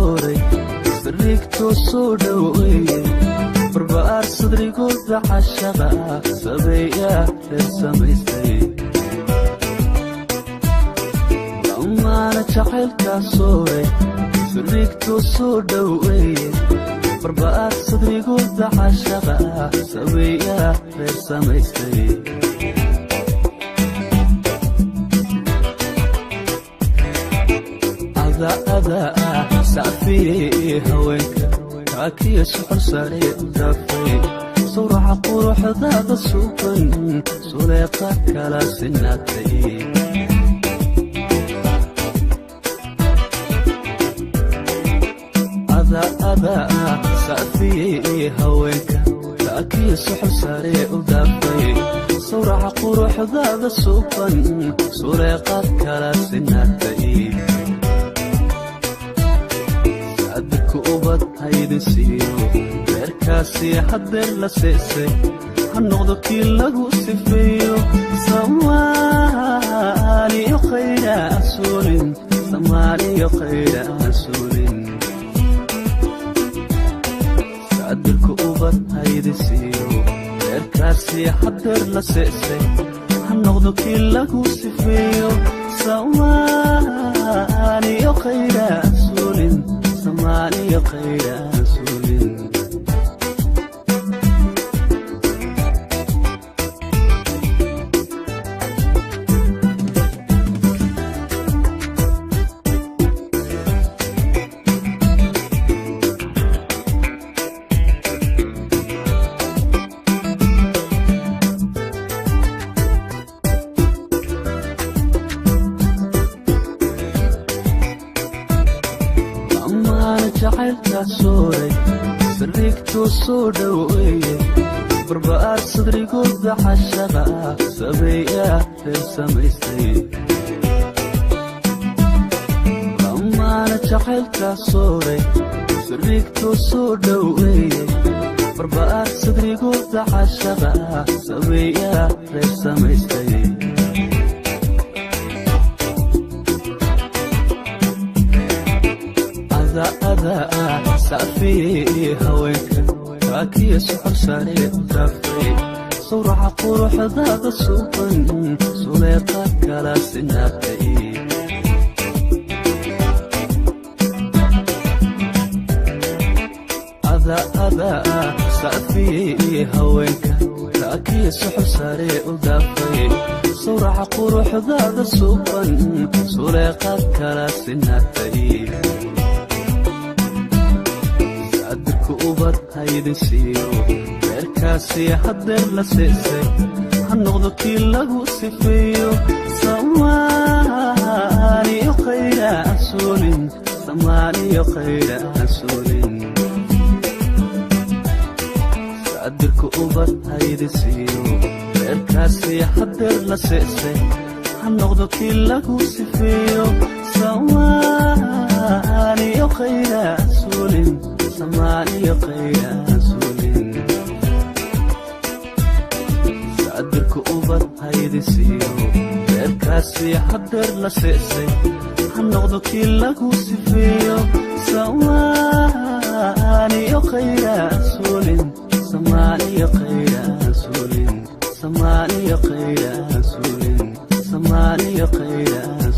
sooray sariigtoo soo dhoweeye barbaar sadrigooda cashaqa sabeeyaa reer samaystay lamaana jacaylkaa sooray sariigtoo soo dhoweeye barbaar sadrigooda cashaqa sabeeyaa reer samaystay adaa saafiyey haweenka kaakiya suxul sare u dhaafay sawraca quruxdaada suuban suleeqa kala sinaatay adaa saafiyey haweenka kaakiya suxul sare u dhaafay sawraca quruxdaada suuban suleeqa kala sinaatay ubad haydin siiyo reerkaasi haddeer la seesay ha noqdo kii lagu sifeeyo samaaliyo khayra aan suulin samaaliyo khayra aan suulin saadirka ubad haydin siiyo reerkaasi haddeer la seesay ha noqdo kii lagu sifeeyo samaaliyo khayra aan suulin samaaliyo khayra aan suulin jacaylkaa sooray sariigtoo soo dhoweeye barbaar sadrigooda cashaqa sabeeyaa reer samaystay lamaana jacaylkaa sooray sariigtoo soo dhoweeye barbaar sadrigooda cashaqa sabeeyaa reer samaystay adaa saafiyey haweenka kaakiya suxul sare u dhaafay sawraca quruxdaada suuban suleeqa kala sinaatay adaa saafiyey haweenka kaakiya suxul sare u dhaafay sawraca quruxdaada suuban suleeqa kala sinaatay sadirka ubad haydin siiyo reerkaasi haddeer la seesay ha noqdo kii lagu sifeeyo samaaliyo khayra aan suulin samaaliyo khayra aan suulin sadirka ubad haydin siiyo reerkaasi haddeer la seesay ha noqdo kii lagu sifeeyo samaaliyo khayra aan suulin samaaliyo khayra aan suulin saadirka ubad haydin siiyo reerkaasi haddeer la seesay ha noqdo kii lagu sifeeyo samaaliyo khayra aan suulin samaaliyo khayra aan suulin samaaliyo khayra aan suulin samaaliyo khayra aan